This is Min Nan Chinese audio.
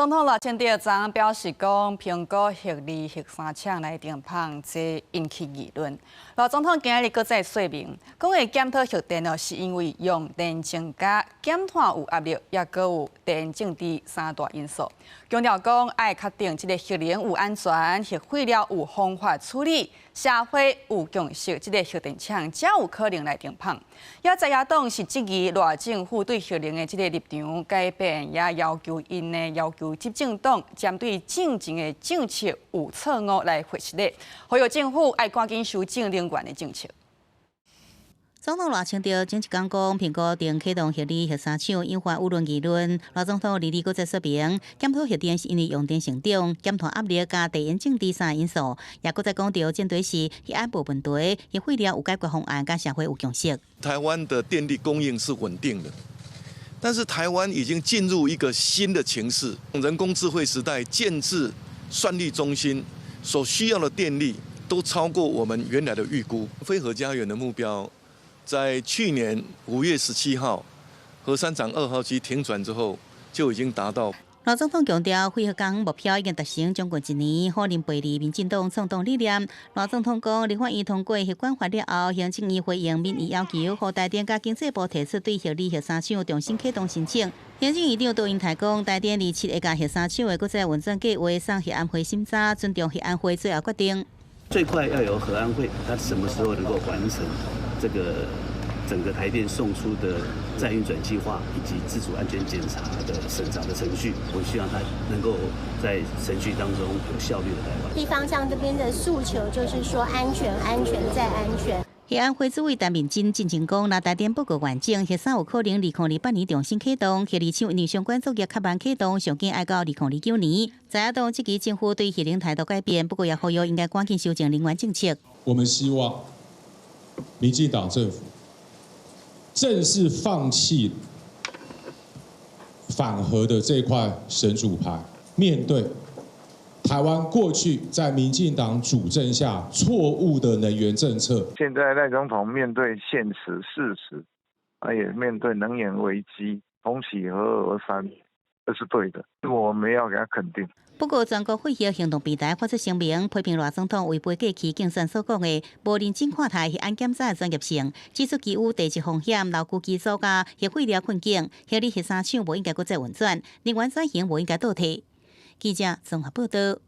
總統賴清德昨表示講，評估核二、核三廠來停麭，這引起議論。賴總統今日閣再說明，講會檢討核電哦，是因為用電增加、減碳有壓力，抑閣有地緣政治三大因素。強調講愛確定這个核能有安全、核廢料有方法處理，社會有共識，這个核電廠才有可能來停麭。也在野黨是質疑賴政府對核能的這个立場改變，也要求𪜶呢要求執政黨針對進前的政策有錯誤來回釋咧，呼籲政府愛趕緊修正能源的政策。總統賴清德前一工講，評估定啟動核二、核三廠，引發輿論議論。賴總統二日閣再說明，檢討核電是因為用電成長、減碳壓力佮地緣政治三個因素，也閣再講著前提是核安無問題，核廢料有解決方案，佮社會有共識。台灣的電力供應是穩定的，但是台灣已經進入一個新的情勢，人工智慧時代建置算力中心所需要的電力都超過我們原來的預估。非核家園的目標，在去年5月17號，核三廠二號機停轉之後，就已經達到。賴總統強調，非核家園目標已經達成將近一年，否認背離民進黨創黨理念。賴總統講，立法院通過核管法了後，行政院回應民意要求，予台電佮經濟部提出對核二、核三廠重新啟動申請。行政院長杜英台講，台電27個核三廠的國際運轉計劃送核安會審查，尊重核安會最後決定。最快要由核安會，它什麼時候能夠完成這個整個台電送出的再運轉計劃以及自主安全檢查的審查的程序，我希望它能夠在程序當中有效率的來完。地方上這邊的訴求就是說安全、安全再安全。核安會主委陳敏真進前講，若台電報告完整，核三有可能2028年重新啟動，核二廠因為相關作業較慢啟動，上緊愛到2029年。在野黨質疑政府對核能態度改變，不過也呼籲應該趕緊修正能源政策。我們希望民進黨政府正式放棄反核的這塊神主牌，面對台灣過去在民進黨主政下錯誤的能源政策。現在賴總統面對現實事實，啊也面對能源危機，重啟核二核三，這是對的，我們要給他肯定。不過，全國廢核行動平台發出聲明，批評賴總統違背過去競選所講的無認真看待核安檢查的專業性，指出基於地質風險、勞工基礎佮核廢料困境，核二、核三廠無應該閣再運轉，能源轉型無應該倒退。記者綜合報道。